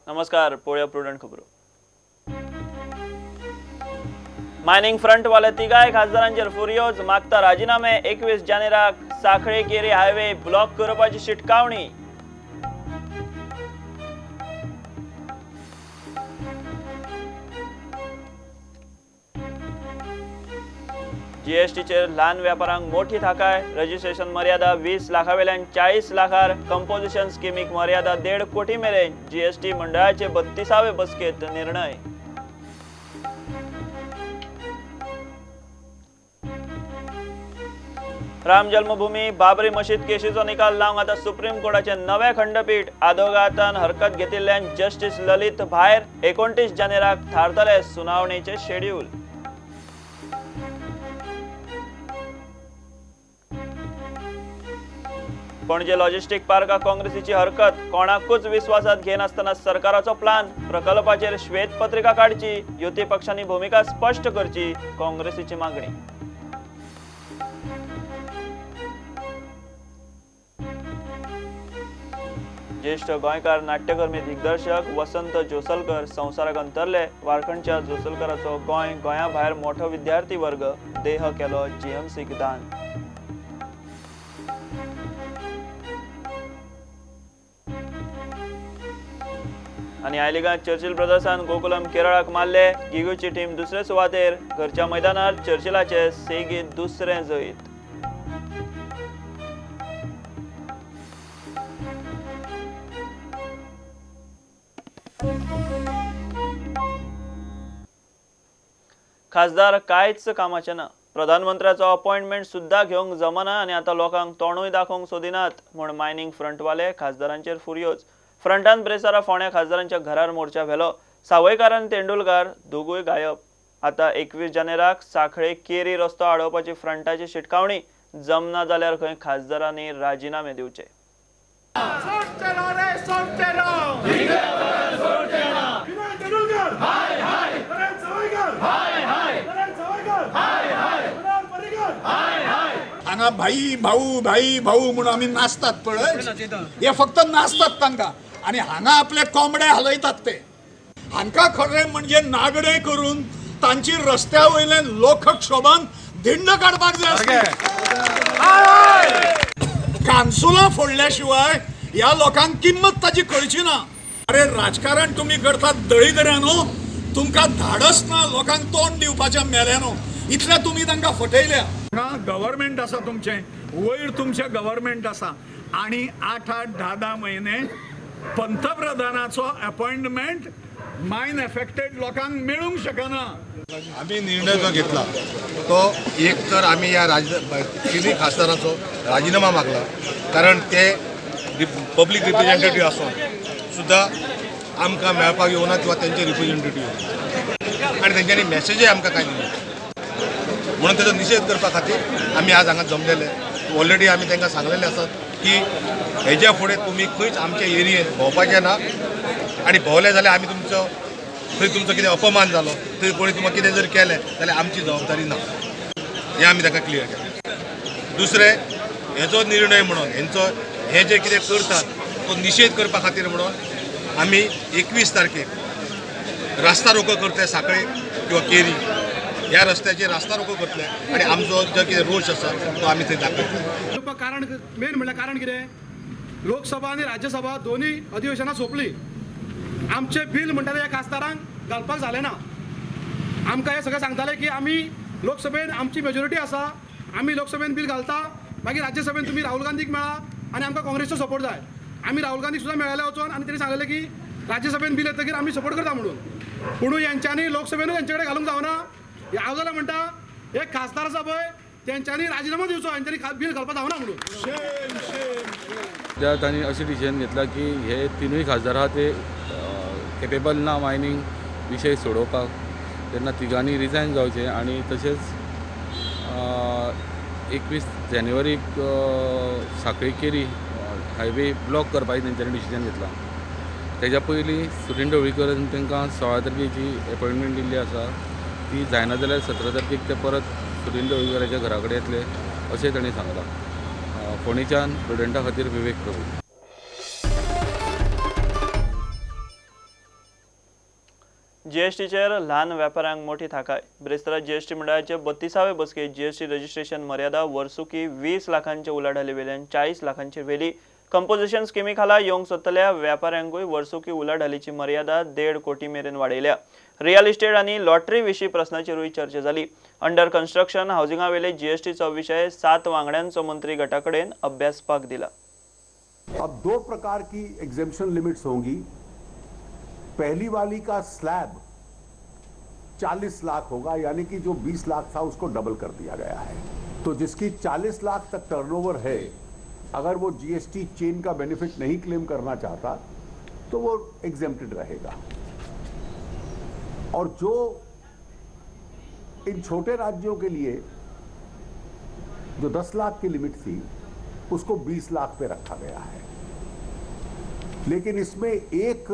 नमस्कार, पळोवया प्रुडंट खबरो. मायनिंग फ्रंटवाले तिगाय खासदारांचेर फुर्योज, मागता राजीनामे. 21 जानेराक साखळे केरी हायवे ब्लॉक करपाची शिटकावणी. जीएसटीचेर ल्हान व्यापारांक मोठी थाकाय. रजिस्ट्रेशन मर्यादा 20 लाखा वेल्यान 40 लाखार. कंपोजिशन स्किमीक मर्यादा 1.5 कोटी मेरेन. जीएसटी मंडळाचे 32वे बसकेत निर्णय. राम जन्मभूमी बाबरी मशीद केशीचो निकाल लावंक आता सुप्रीम कोर्टाचे नवे खंडपीठ. आदोगातान हरकत घेतिल्ल्यान जस्टीस ललित भायर. 29 जानेराक थारतले सुनावणेचे शेड्यूल. पणजे लॉजिस्टिक पार्काक काँग्रेसीची हरकत. कोणाकूच विस्वासात घेनासतना सरकाराचो प्लान. प्रकल्पाचेर श्वेतपत्रिका काडची, युती पक्षांनी भूमिका स्पष्ट करची, काँग्रेसीची मागणी. ज्येष्ठ गोंयकार नाट्यकर्मी दिग्दर्शक वसंत जोसलकर संवसाराक अंतरले. वारखंडच्या जोसलकराचो गोंय गोंया भायर मोठो विद्यार्थी वर्ग. देह केलो जीएमसीक दान. आनी I लिगांत चर्चिल ब्रदर्सान गोकुलम केरळाक मारले. गिगूची टीम दुसरे सुवातेर. घरच्या मैदानार चर्चिलाचे सेगीत दुसरें जैत. खासदार कांयच कामाचें ना. प्रधानमंत्र्याचो अपॉइंटमेंट सुद्दां घेवंक जमना आनी आतां लोकांक तोंडूय दाखोवंक सोदिनात म्हूण मायनिंग फ्रंटवाले खासदारांचेर फुर्योज. फ्रंटान ब्रेसारा फोंड्या खासदारांच्या घरार मोर्चा व्हेलो. सावयकार आनी तेंडुलकार दोगूय गायब. आता 21 जानेराक साखळे केरी रस्तो आडोवपाची फ्रंटाची शिटकावणी. जमना जाल्यार खंय खासदारांनी राजीनामे दिवचे. हांगा भाई भाऊ भाई भाऊ म्हणून आमी नाचतात पळय, हे फक्त नाचतात तांकां आनी हांगा आपले कोंबडे हालयतात ते. हांकां खरें म्हणजे नागडे करून तांची रस्त्या वयल्यान लोकक्षोभान धिंड काडपाक जाय आसली. कानसुलां फोडल्या शिवाय ह्या लोकांक किंमत ताची कळची ना. अरे राजकारण तुमी करतात दळिद्र्यानो, तुमकां धाडस ना लोकांक तोंड दिवपाच्या मेल्यानो, इतले तुमी तांकां फटयल्या. गव्हर्मेंट आसा तुमचें, वयर तुमचें गव्हर्मेंट आसा आनी 8 8 10 10 म्हयने पंतप्रधानाचो अपॉइंटमेंट मायन एफेक्टेड लोकांक मेळूंक शकना. आमी निर्णय जो घेतला तो एक तर आमी ह्या तिनूय खासदारांचो राजीनामा मागला, कारण ते पब्लीक रिप्रेझेंटेटिव्ह आसून सुद्दां आमकां मेळपाक येवना किंवा तेंचे रिप्रेझेंटेटिव्ह आनी तेंच्यांनी मॅसेजय आमकां कांय दिना, म्हणून तेजो निशेध करपा खातीर आमी आज हांगा जमलेले. ऑलरेडी आमी तांकां सांगलेले आसात की हेज्या फुडें तुमी खंयच आमच्या एरियेन भोंवपाचें ना आनी भोंवले जाल्यार आमी तुमचो थंय तुमचो कितें अपमान जालो, थंय कोणी तुमकां कितें जर केलें जाल्यार आमची जबाबदारी ना, हें आमी तांकां क्लियर केलें. दुसरें, हेजो निर्णय म्हणून हेंचो हे जे कितें करतात तो निशेध करपा खातीर म्हणून आमी 21 तारखेक रास्ता रोको करतले. साखळे किंवा केरी ह्या रस्त्याचेर रास्ता रोको करतले आनी आमचो जो कितें रोश आसा तो आमी थंय दाखयतले. कारण मेन म्हणल्यार कारण कितें, लोकसभा आनी राज्यसभा दोनूय अधिवेशनां सोंपली. आमचें बील म्हणटा तें ह्या खासदारांक घालपाक जालें ना. आमकां हें सगळें सांगताले की आमी लोकसभेन आमची मेजॉरिटी आसा, आमी लोकसभेन बील घालता, मागीर राज्यसभेन तुमी राहुल गांधीक मेळा आनी आमकां काँग्रेसचो सपोर्ट जाय. आमी राहुल गांधीक सुद्दां मेळ्ळे वचोन आनी तेणी सांगलें की राज्यसभेन बील येतकीर आमी सपोर्ट करता म्हणून. पूण हेंच्यांनी लोकसभेनूच हेंचे कडेन घालूंक जावना. हांव जाल्यार म्हणटा एक खासदार आसा पळय तेंच्यांनी राजिनामो दिवचो, हेंच्यांनी बील घालपाक जावना म्हणून. त्या तांणी अशें डिसिजन घेतला की हे तिनूय खासदार आहा ते केपेबल ना मायनींग विशय सोडोवपाक, तेन्ना तिगांनी रिजायन जावचें आनी तशेंच 21 जानेवारीक साखळी केरी हायवे ब्लॉक करपाचें तेंच्यांनी डिसिजन घेतलां. तेज्या पयलीं सुदिन ढवळीकरान तांकां 16 तारखेची एपॉयंटमेंट दिल्ली आसा, ती जायना जाल्यार 17 तारखेक ते परत सुदिन ढवळीकराच्या घरा कडेन येतले अशें तांणी सांगलां. फोंडेच्यान प्रुडंटा खातीर विवेक प्रभू. जीएसटीचेर ल्हान वेपाऱ्यांक मोठी थाकाय. ब्रेस्तारा जीएसटी मंडळाचे 32वे बसकेत जीएसटी रजिस्ट्रेशन मर्यादा वर्सुकी 20 लाखांचे उलाढाली वेल्यान 40 लाखांचेर व्हेली. कंपोजिशन स्किमी खाला येवंक सोदतल्या वेपाऱ्यांकूय वर्सुकी उलाढालीची मर्यादा 1.5 कोटी मेरेन वाडयल्या. रियल इस्टेट आनी लॉटरी विशीं प्रस्नाचेरूय चर्चा जाली. अंडर कन्स्ट्रक्शन हावसिंगा वेले जीएसटीचो विशय 7 वांगड्यांचो मंत्री गटा कडेन अभ्यासपाक दिला. अब 2 प्रकार की एग्जेम्पशन लिमिट्स होंगी. पहली वाली का स्लैब 40 लाख होगा, यानी कि जो 20 लाख था उसको डबल कर दिया गया है. तो जिसकी 40 लाख तक टर्नओवर है, अगर वो जीएसटी चेन का बेनिफिट नहीं क्लेम करना चाहता तो वो एग्जेम्प्टेड रहेगा. और जो इन छोटे राज्यों के लिए जो 10 लाख की लिमिट थी उसको 20 लाख पे रखा गया है. लेकिन इसमें एक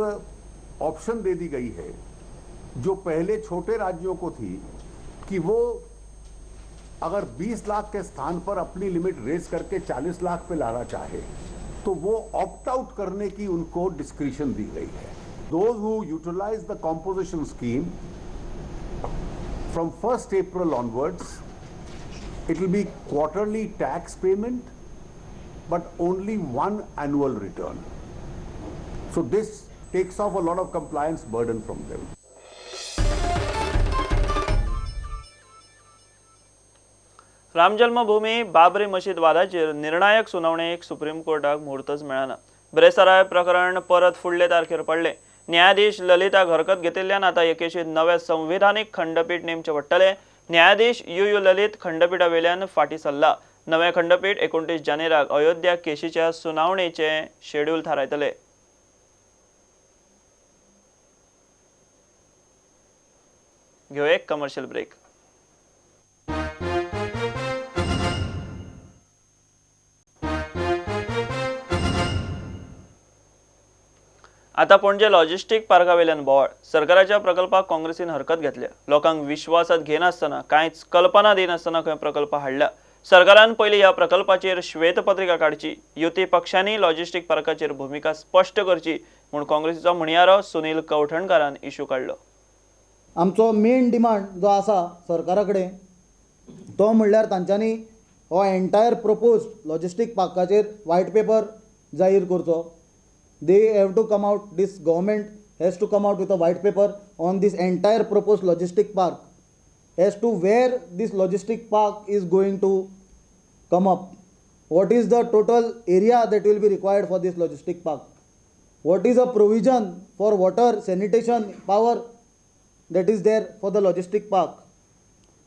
ऑप्शन दे दी गई है जो पहले छोटे राज्यों को थी कि वो अगर 20 लाख के स्थान पर अपनी लिमिट रेज करके 40 लाख पे लाना चाहे तो वो ऑप्ट आउट करने की उनको डिस्क्रिशन दी गई है. Those who utilize the composition scheme from 1 April onwards, it will be quarterly tax payment but only 1 annual return. So this takes off a lot of compliance burden from them. Ram Janmabhoomi Babri मशीद वादाचेर निर्णायक सुनावणेक supreme कोर्टाक मुहूर्तच मेळना. ब्रेस्तारा प्रकरण परत फुडले तारखेर पडले. न्यायाधीश ललिता हरकत घेतिल्ल्यान आतां एकेशीत नवे संविधानीक खंडपीठ नेमचें पडटलें. न्यायाधीश you you ललित खंडपीठा वेल्यान फाटीं सरला. नवें खंडपीठ 29 जानेराक अयोध्या केशीच्या सुनावणेचें शेड्यूल थारायतले. घेऊ एक कमर्शियल ब्रेक. आता पणजे लॉजिस्टिक पार्कावेल्यान बोवाळ. सरकाराच्या प्रकल्पाक काँग्रेसीन हरकत घेतल्या. लोकांक विश्वासात घेनासतना कांयच कल्पना दिनासतना खंय प्रकल्प हाडला. सरकारान पयलीं ह्या प्रकल्पाचेर श्वेतपत्रिका काडची, युती पक्षांनी लॉजिस्टिक पार्काचेर भुमिका स्पश्ट करची म्हूण काँग्रेसीचो म्हणयारो सुनील कवठणकारान इशू काडलो. आमचो मेन डिमांड जो आसा सरकारा कडेन तो म्हणल्यार तांच्यांनी हो एंटायर प्रपोज लॉजिस्टीक पार्काचेर वायट पेपर जाहीर करचो. They have to come out, this government has to come out with a white paper on this entire propose logistic park as to where this logistic park is going to come up, what is the total area that will be required for this logistic park, what is a provision for water, sanitation, power that is there for the logistic park.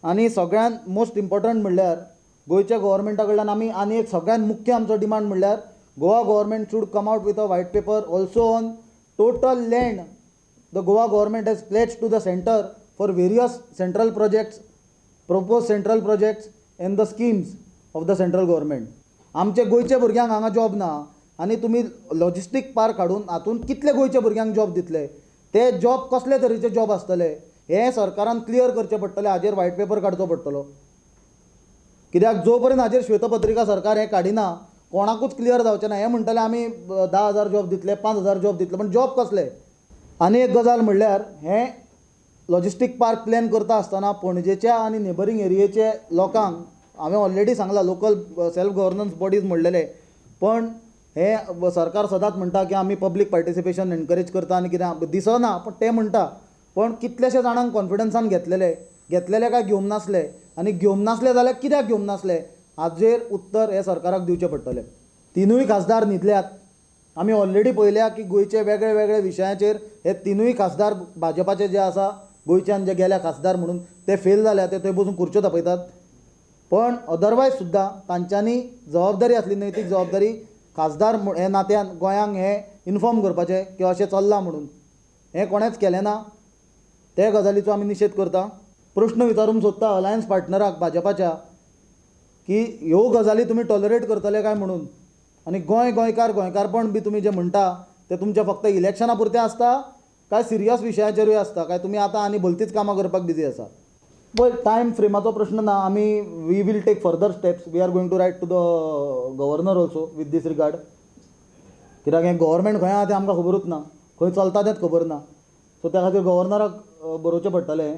आनी सगळ्यांत most important म्हणल्यार गोंयच्या गव्हर्मेंटा कडल्यान आमी आनी एक सगळ्यांत मुख्य आमचो डिमांड म्हणल्यार Goa government should come out with a white paper also on total land the Goa government has pledge to the centre for various central projects, propose central projects and the schemes of the central government. आमचे गोंयच्या भुरग्यांक हांगा job ना आनी तुमी logistic park हाडून हातूंत कितले गोंयच्या भुरग्यांक जॉब दितले, ते जॉब कसले तरेचे जॉब आसतले हें सरकारान क्लियर करचें पडटलें. हाजेर वायट पेपर काडचो पडटलो, कित्याक जो पर्यंत हाजेर श्वेतपत्रिका सरकार हें काडिना कोणाकूच क्लियर जावचें ना. हें म्हणटले आमी 10,000 जॉब दितले, 5,000 जॉब दितले, पण जॉब कसले? आनी एक गजाल म्हणल्यार हें लॉजिस्टीक पार्क प्लॅन करता आसतना पणजेच्या आनी नेबरींग एरियेचे लोकांक हांवें ऑलरेडी सांगलां लोकल सेल्फ गव्हर्नन्स बॉडीज म्हणलेले, पण हे सरकार सदांच म्हणटा की आमी पब्लीक पार्टिसिपेशन एनकरेज करता आनी कितें दिसना, पण ते म्हणटा, पण कितलेशे जाणांक कॉन्फिडन्सान घेतलेले घेतलेले काय घेवंक नासले आनी घेवंक नासले जाल्यार कित्याक घेवंक नासले हाजेर उत्तर हे सरकाराक दिवचें पडटलें. तिनूय खासदार न्हिदल्यात. आमी ऑलरेडी पळयल्या की गोंयचे वेगळे वेगळे विशयाचेर हे तिनूय खासदार भाजपाचे जे आसा गोंयच्यान जे गेल्या खासदार म्हणून ते फेल जाल्या, ते थंय बसून खुर्च्यो तापयतात. पण अदरवायज सुद्दां तांच्यांनी जबाबदारी आसली, नैतीक जबाबदारी खासदार हे नात्यान गोंयांक हें इन्फॉर्म करपाचें की अशें चल्लां म्हणून, हें कोणेंच केलें ना. ते गजालीचो आमी निशेध करता. प्रश्न विचारूंक सोदता अलायन्स पार्टनराक भाजपाच्या की ह्यो गजाली तुमी टॉलरेट करतले काय म्हणून, आनी गोंय गोंयकार गोंयकारपण बी तुमी जें म्हणटा तें तुमचें फक्त इलेक्शना पुरतें आसता काय सिरियस विशयाचेरूय आसता, काय तुमी आतां आनी भलतीच कामां करपाक बिजी आसा? पळय, टायम फ्रेमाचो प्रश्न ना. आमी we will take further steps. We are going to write to the governor also with this regard, कित्याक हें गव्हर्मेंट खंय आहा तें आमकां खबरूच ना, खंय चलता तेंच खबर ना. सो त्या खातीर गव्हर्नराक बरोवचें पडटलें.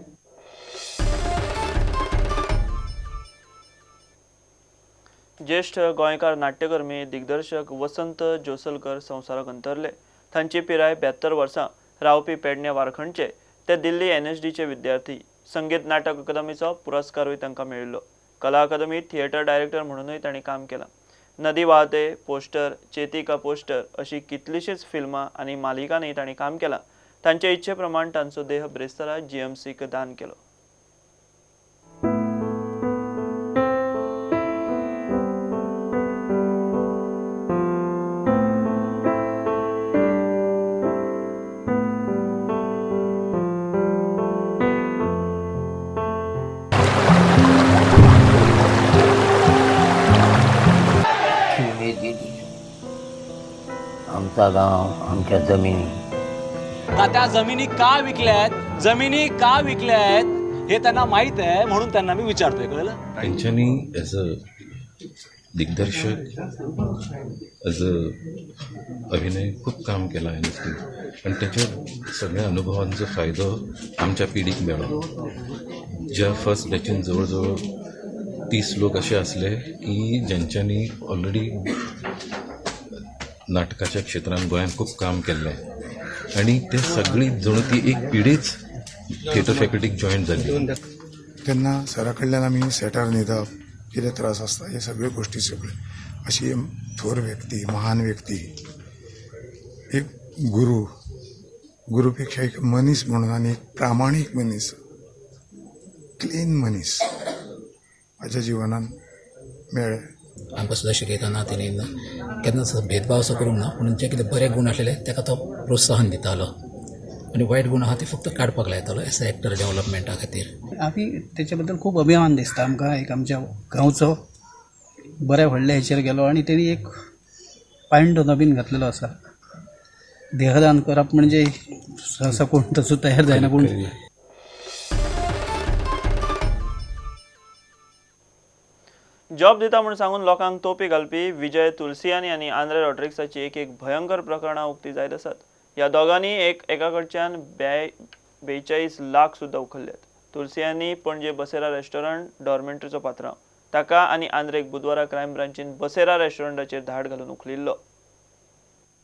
ज्येष्ठ गोंयकार नाट्यकर्मी दिग्दर्शक वसंत जोसलकर संवसाराक अंतरले. तांची पिराय 72 वर्सां. रावपी पेडणे वारखंडचे ते दिल्ली NSDचे विद्यार्थी. संगीत नाटक अकादमीचो पुरस्कारूय तांकां मेळिल्लो. कला अकादमीत थिएटर डायरेक्टर म्हणूनय तांणी काम केलां. नदी वाहते, पोस्टर, चेती का पोस्टर अशी कितलीशींच फिल्मां आनी मालिकांनी तांणी काम केलां. तांचे इच्छे प्रमाण तांचो देह ब्रेस्तारा GMCक दान केलो. आमचा गाव, आमच्या जमिनी, त्या जमिनी का विकल्या आहेत, जमिनी का विकल्या आहेत हे त्यांना माहित आहे, म्हणून त्यांना मी विचारतोय, कळलं? त्यांच्यानी ॲज अ दिग्दर्शक, ॲज अ अभिनय खूप काम केलं आहे नुसती, आणि त्याच्या सगळ्या अनुभवांचा फायदा आमच्या पिढीक मेळ्ळो. ज्या फर्स्ट बॅचीन जवळजवळ 30 लोक असे असले की ज्यांच्यानी ऑलरेडी नाटकाच्या क्षेत्रांत गोंयांत खूब काम केल्लें आनी ते सगळी जणू ती एक पिढीच थिएटर फॅकल्टीक जॉयन जाली. तेन्ना सरा कडल्यान आमी सेटार न्हिदप, कितें त्रास आसता हे सगळ्यो गोश्टी सगळ्यो अशी थोर व्यक्ती, महान व्यक्ती, एक गुरू, गुरुपेक्षा एक मनीस म्हणून आनी एक प्रामाणीक मनीस, क्लीन मनीस म्हाज्या जिवनान मेळ्ळे. आमकां सुद्दां शिकयतना तेणी केन्नाच भेदभाव असो करूंक ना, पूण जे कितें बरे गूण आसलेले ताका तो प्रोत्साहन दितालो आनी वायट गूण आहा ते फक्त काडपाक लायतालो एज अ एक्टर डेवलपमेंटा खातीर. आमी तेचे बद्दल खूब अभिमान दिसता आमकां. एक आमच्या गांवचो बऱ्या व्हडल्या हेचेर गेलो आनी तेणी एक पायंडो नवीन घातलेलो आसा. देहदान करप म्हणजे सहसा कोण तसो तयार जायना, पूण जॉब दिता म्हूण सांगून लोकांक तोपी घालपी विजय तुलसियानी आनी आंद्रे रॉड्रिक्साची एक एक भयंकर प्रकरणां उक्ती जायत आसात. ह्या दोगांनी एका कडच्यान 42 लाख सुद्दां उखल्ल्यात. तुलसियानी पणजे बसेरा रेस्टॉरंट डॉर्मेंट्रीचो पात्रांव. ताका आनी आंद्रेक बुधवारा क्रायम ब्रांचीन बसेरा रेस्टॉरंटाचेर धाड घालून उखलिल्लो.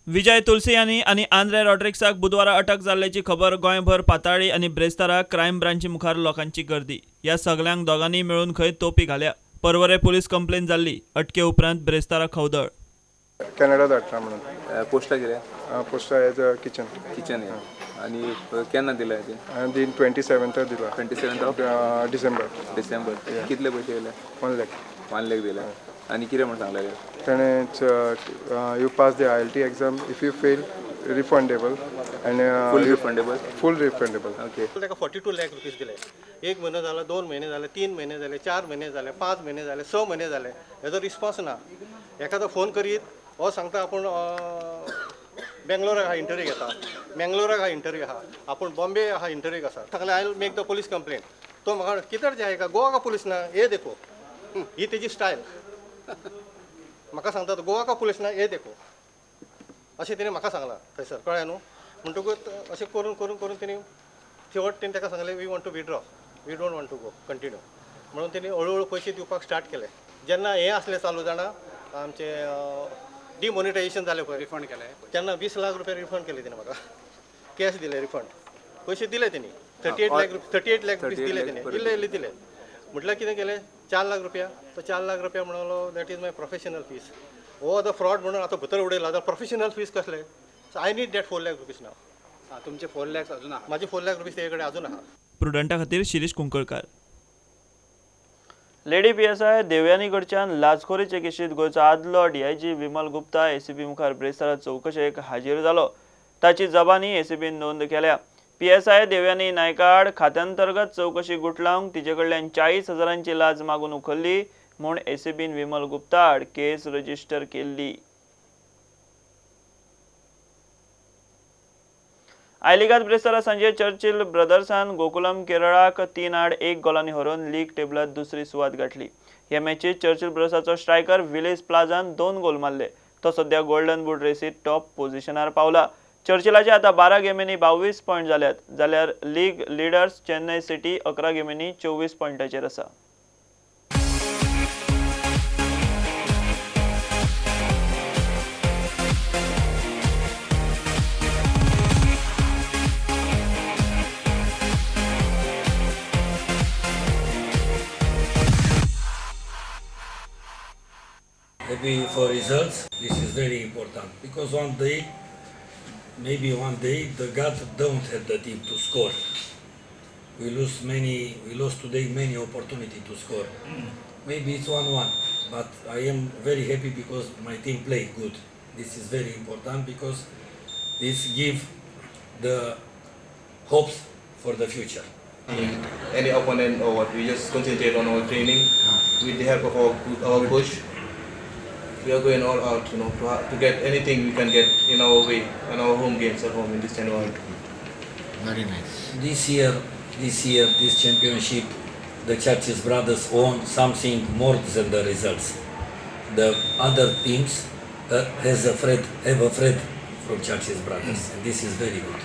विजय तुलसियानी आनी आंद्रे रॉड्रिक्साक बुधवारा अटक जाल्ल्याची खबर गोंयभर पाताळी आनी ब्रेस्तारा क्रायम ब्रांची मुखार लोकांची गर्दी. ह्या सगल्यांक दोगांनी मेळून खंय तोपी घाल्या. पर्वरे पुलीस कंप्लेन जाल्ली. अटके उपरांत ब्रेस्तारा खवदळ. कॅनडा धाडटा म्हणून पोस्टा कितें? पोस्टा एज अ किचन. किचन आनी केन्ना दिला तें? 27 दिला. 27 डिसेंबर. डिसेंबर. कितले पयशे येयले? 1 लाख. 1 लाख दिले. आनी कितें म्हण सांगलें तेणें? You pass the IELTS exam, if you fail refundable आनी फूल रिफंडेबल. फूल रिफंडेबल. ओके. ताका 42 लाख रुपीज दिले. 1 म्हयनो जालो, 2 म्हयने जाले, 3 म्हयने जाले, 4 म्हयने जाले, 5 म्हयने जाले, 6 म्हयने जाले, हेजो रिस्पॉन्स ना. एखादो फोन करीत हो सांगता आपूण बेंगलोराक हा इंटरव्यू घेता, मेंगलोराक हा इंटरव्यू आहा, आपूण बॉम्बे हा इंटरव्यूक आसा. सांगलें I will make the police complaint. तो म्हाका कितें जाय का गोवा का पुलीस ना हे देखो, ही तेजी स्टायल. म्हाका सांगता गोवा का पुलीस ना हे देखो, अशें तेणें म्हाका सांगलां थंयसर, कळ्ळें न्हू. म्हणटकूच अशें करून करून करून तेणी शेवट तेणें ताका सांगलें we want to withdraw, we don't want to go continue म्हणून तेणी हळू हळू पयशे दिवपाक स्टार्ट केले. जेन्ना हें आसलें चालू जाणा आमचें डिमॉनिटायजेशन जालें पळय, रिफंड केलें तेन्ना 20 लाख रुपया रिफंड केले तेणें म्हाका, कॅश दिले रिफंड, पयशे दिले तेणी 38 लाख रुपीज दिले तेणी, इल्ले इल्ले दिले. म्हटल्यार कितें केलें 4 लाख रुपया, तो 4 लाख रुपया म्हणलो that is my professional fees. हो आतां फ्रॉड म्हणून आतां भितर उडयला, जाल्यार प्रोफेशनल फीस कसले? So I need that 4 lakh rupees now. तुमचे 4 लॅक्स अजून आहा? म्हाजे 4 लाख रुपीज तेजे कडेन अजून आहा. प्रुडंटा खातीर Shirish Kunkalkar. Lady PSI Devyani कडच्यान लाचखोरीचे केशीत गोंयचो आदलो DIG Vimal Gupta ACB मुखार ब्रेस्तारा चवकशेक हाजीर जालो. ताची जबानी ACBन नोंद केल्या. PSI Devyani नायकाड खात्यांतर्गत चवकशी गुटलावंक तिचे कडल्यान 40 हजारांची लाच मागून उखल्ली म्हूण ACBन विमल गुप्ता आड केस रजिस्टर केल्ली. आयलिगात ब्रेस्तारा सांजे चर्चिल ब्रदर्सान गोकुलम केरळाक 3-1 गोलांनी हरोवन लीग टेबलात दुसरी सुवात गाठली. हे मॅचीत चर्चिल ब्रदर्साचो स्ट्रायकर विलेज प्लाझान 2 गोल मारले. तो सध्या गोल्डन बूट रेसीत टॉप पोझिशनार पावला. चर्चिलाचे आतां 12 गेमींनी 22 पॉयंट जाल्यात, जाल्यार लीग लिडर्स चेन्नय सिटी 11 गेमींनी 24 पॉयंटाचेर आसा. Happy for results. This is very important because one day, maybe one day, the God don't have the team to score. We lose many. We lost today many opportunity to score. Maybe it's 1-1, but I am very happy because my team play good. This is very important because this give the hopes for the future. Any opponent or what, we just concentrate on our training with the help of our coach. We are going all out, you know, to get anything we can get in our way, in our home games at home in this January. Very nice. This year, this championship, the Churchill Brothers won something more than the results. The other teams have afraid from Churchill Brothers, and this is very good.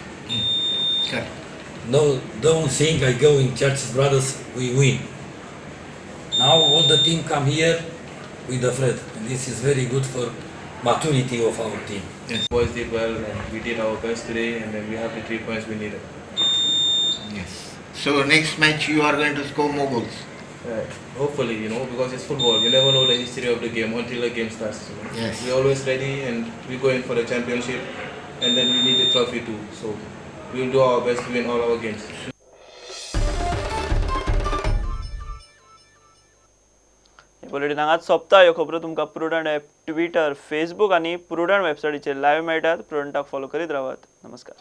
Correct. No, don't think I go in Churchill Brothers, we win. Now all the team come here with afraid, and this is very good for maturity of our team. Yes. Boys did well, and we did our best today, and then we have the 3 points we needed. Yes. So next match you are going to score more goals. Hopefully, you know, because it's football. You never know the history of the game until the game starts. You know? Yes. We're always ready, and we're going for the championship, and then we need the trophy too. So we'll do our best to win all our games. Bulletin हांगाच सोंपता. ह्यो खबरो तुमकां prudent app, Twitter, Facebook आनी prudent वेबसायटीचेर live मेळटात. प्रुडंटाक follow करीत रावात. नमस्कार.